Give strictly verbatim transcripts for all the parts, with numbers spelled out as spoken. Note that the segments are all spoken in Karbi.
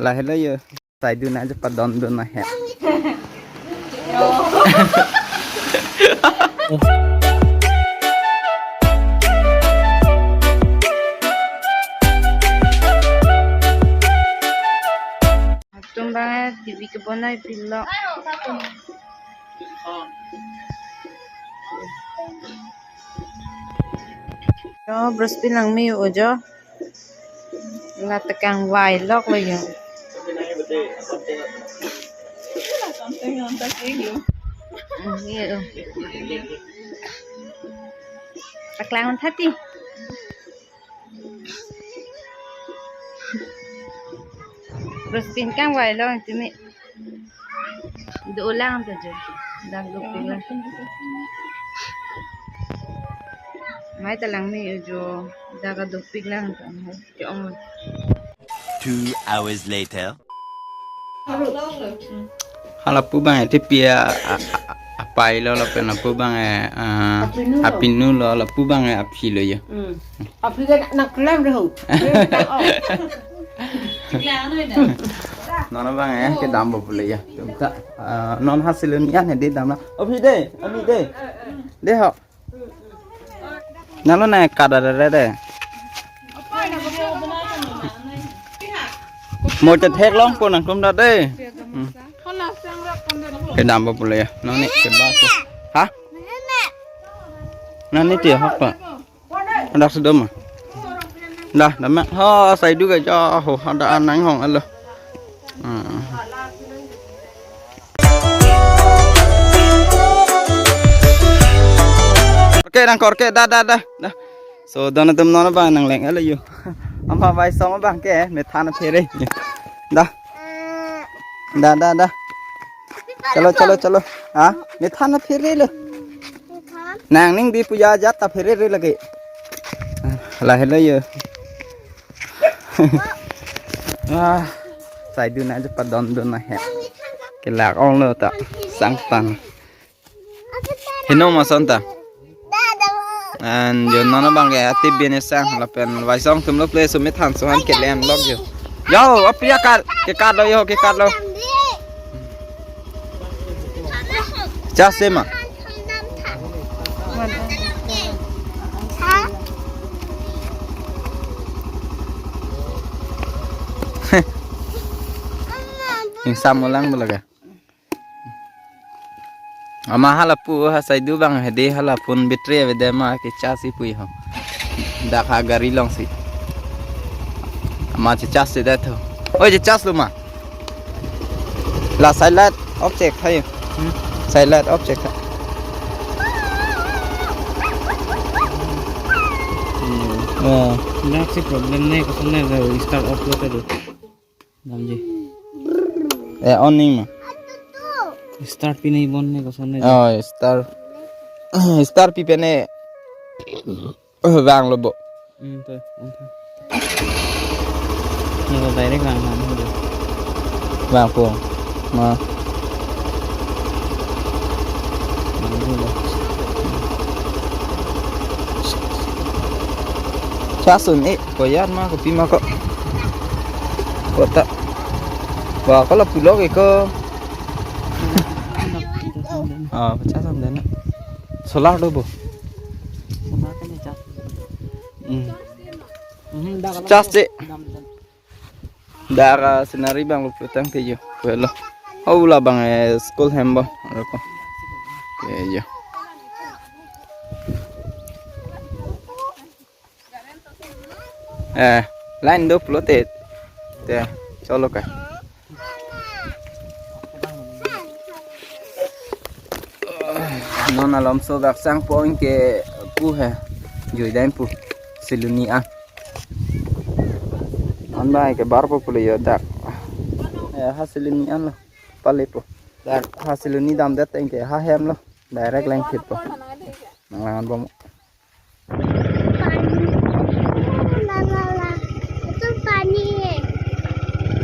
Lahelo yo. Sai dun aja padon dun ahem. Atum bang T V kebonai pilo. Jo, Bruce pi langme ojo. La tekang vai lok lo yo. Hmm, ye, oh. Paklang thati. Bruce pi kang vai lo timi. Dolang ta jo. Dak dopik lang. Mai ta langme ojo. Dak dopik lang ta. Ke ong. Two hours later. Hala pu bang e T P a, a, a, apai lo lapen lapu bang e, a, apinu lo. Apinu lo, lapu bang e aphi lo yo. Hmm. Aphi ke nak kelam deh ho. Non abang e kedam bo pule yo. Tum ta, a, non hasil ni an hedi dam na. Aphi de, aphi de. De ho. Nalo na kada de de. Mo ta theklong po nangtum ta de. Hmm. Kedam bo pule ya. Nang ni keba ko. Ha? Nang ni ti hok pa. Dak sedom. Dah, dah mak. Ha, sai du ga ja ho, ada anang hong alo. Hmm. Oke, nang korke, dah, dah, dah, dah. So, don atum non abang nang leng alo yo. Ama vai song abang ke, methan phere. Dah. Dah, dah, dah. Chalo, chalo, chalo. Ha? Methan phere lo. Nang ning di puja jat ta phere re lagi. Lahelo yo. Ah, sai dun aja padon dun ahem. Kelak ong lo ta sangtan. Heno ma son ta. An jo non abang ke ati bene sang lapen vai song atum lo pule so methan so han kelem lok yo. Yo, apia kar, ke kar lo yo, ke kar lo. Chas de ma. Ingsam ulang belaga. Ama hala pu ha sai du bang hedi hala phone battery avedetma ke charge si pui ho. Dak ha gari along si. Ama che charge si det ho. Oi che charge lo ma. La side light off chek tha yo. Hmm? Side light off chek tha. Hmm. Oh. Dak si problem ne koson ne start off lo ta do. Damji. Eh, on ning ma. Start pi nai bon ne koson ne. Oh, start. Start pi pen ne. Oh, vang lo bo. Hmm, to, on to. Ne ko direct vang vang ho. Vang po. Ma. Charge un-e, ko yan ma, kopi ma ko. Ko ta. Wa, ko la pulo ke ko. Ah, charge un-e na. Solar do bo. Hmm. Charge che. Dak a scenery abang lo putang ke yo. Welo. Oh, labang eh school hem bo. Aro ko. Ke yo. Eh, line do pulote. Te, cholo ka. Non alomso dak sang po anke pu he. Jui dam pu. Siluni an. An bai ke bar po pule yo dak. Eh, ha Siluni an lo. Pale po. Dak ha Siluni damdet anke ha hem lo. Direct lengthip po. Nang lang-an bom. पानी। ला, ला, ला। ये तो पानी है।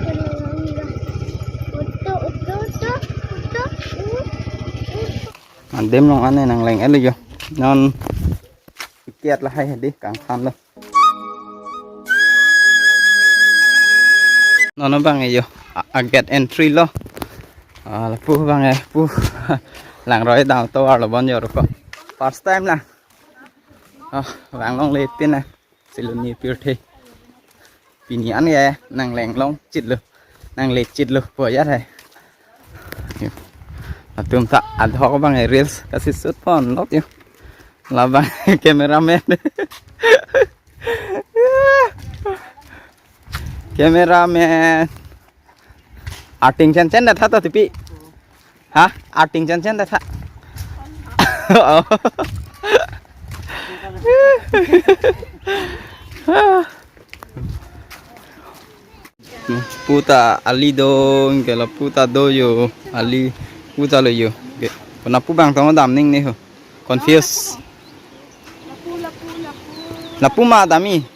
चलो, चलो, चलो। उठो, उठो, उठो, उठो, उठ, उठ। Adim long ane nang leng elo yo. Non ticket lahai hedi kangthan lo. Non abang yo, a, a gate entry lo. Ah, lapu abang e, pu. Langroi dam atovar lo bon yo ruko. First time lang. Ah, vang longle pin na. Siloni pirthe. Pini an ya, nang leng long chit lo. Nang le chit lo, po ya hai. Yo. Atum ta adhok abang e reels kasi shoot pon lok yo. Labang cameraman. Cameraman. Arting chen chen da tha to tipi. Ha? Arting chen chen da tha. Oh. Puta ali do, ke laputa do yo. Ali puta lo yo. Ke, kona pu bang tong dam ning ne ho. Confuse. Lapu, lapu, lapu. Lapu ma dami.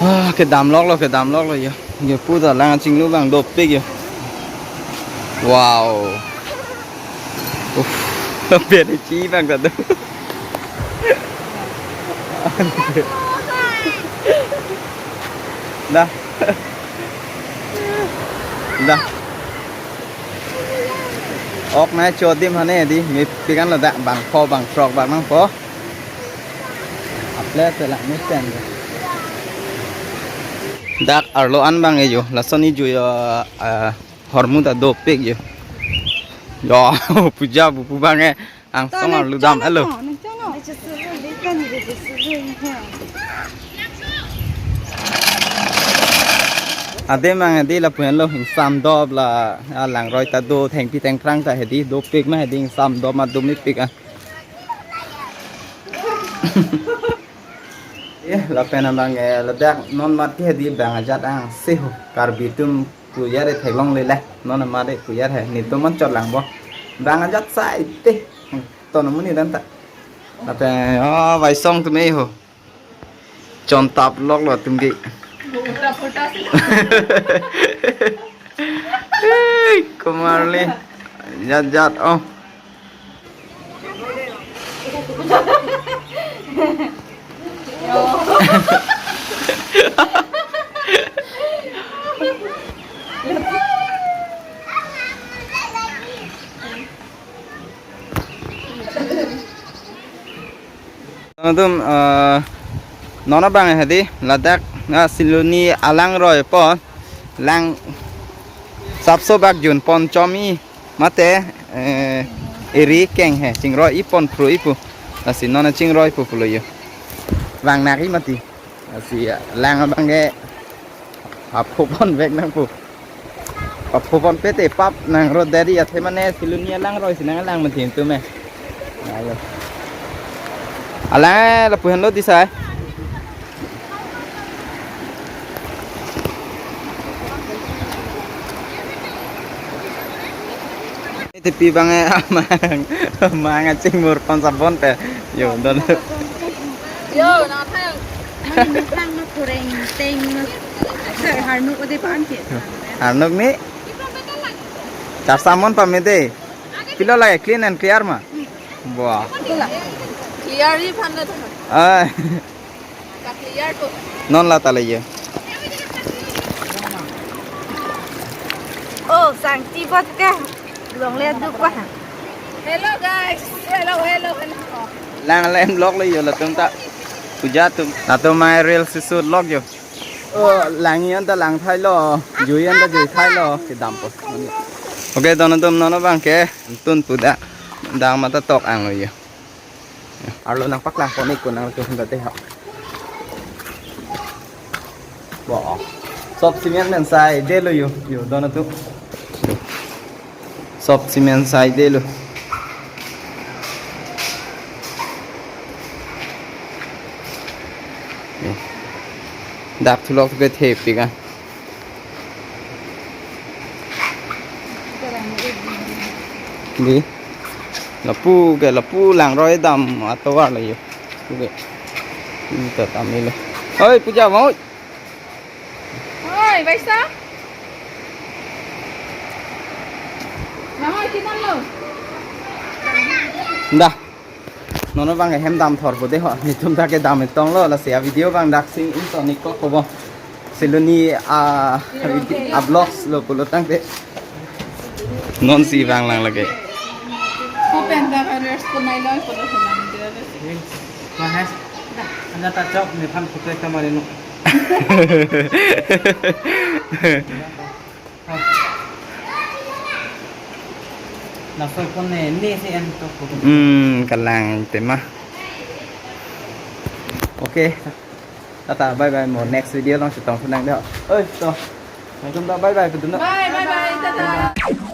Ah, kedam lok lo, kedam lok lo yo. Yo puta lang chinglu bang dopik yo. Wow. Uff, beri chi bang ta do. Dah. Dah. Ok nai cho dim hane di, mepik an lo dak bangpho bangthrok bang nangpo. Aple se la mesen. Dak arlo an bang e yo, lason iju yo, ah, hormu ta dopik yo. Yo, puja bu pu bang e, angsong arlo dam elo. Ade mang hedi lapu henlo ingsam dop la, ah, langroi ta do thengpi thengphrang ta hedi dopik ma hedi ingsam dop ma do mepik ah. Eh, lapen abang e ladak non mat ke hedi bang ajat angse ho Karbi atum pu ya re theklongle le non mat e pu ya re netum man chot lang bo bang ajat sai te ton amonit an ta lapen oh vaisong atum e ho. Chon tap lok lo atum ke. Hey, komarli. Jat jat oh. Atum, eh, non abang hedi ladak na Siloni alangroi pon lang sapso bak jun pon chomi mate, eh, eri keng he chingroi ipon phru ipu. Lasi non chingroi pu pulo yo. Vang nari mati. Lasi, ya, lang abang ke. Aphu pon vek nangpu. Aphu pon pete pap nang ro dari athe mane Siloni alangroi si nang lang mati tu me. Ayo. Alang lapu henlo disai. Tipi bang e amang, amang aching mur pon sabon te. Yo, don. Yo, nang thang. Nang thang na kureng teng na. Harnuk ode pan ke. Harnuk ni. Char samon pamede. Pilo lage clean and clear ma. Wah. Clear hi phan na thang. Ah. Non la ta le ye. Oh, sangti bot ke. Longle duk wa. Hello guys. Hello, hello, hello. Lang lem lok le yo latum ta. Puja atum. Latum mai reel si shoot lok yo. Oh, lang yan ta lang thai lo. Jui yan ta jui thai lo. Kedam po. Okay, don atum non abang ke. Tun pu dak. Dang mata tok ang lo yo. Arlo nangpaklang pon ik ko nang tu hunda te ha. Bo. Sop cement men sai de lo yo. Yo, don atum. Sop cement sai de lo. Dak thulok ke the pika. Di. Lapu ke lapu langroi dam atovar lo yo. Oke. Ini ta tamilo. Oi, puja mau. Oi, baisa. Nah, oi, kita lo. Dah. Non abang hem dam thor po de ho. Netum ta kedam tong lo, lasi a video abang dak sing in to ni kok ko bo. Silo ni a, a vlogs lo pulo tangte. Non si vanglang lake. Ko pen ta ka rest ko nai lo ko lo ko nang de. Wah, eh. Anda ta chok nephan photo ekta mari no. Laso pon ne, ne si en to photo. Hmm, kalang tema. Oke. Tata, bye bye, mo next video along chetong thu nang de. Oi, to. Netum ta bye bye, betul no? Bye, bye, bye, tata.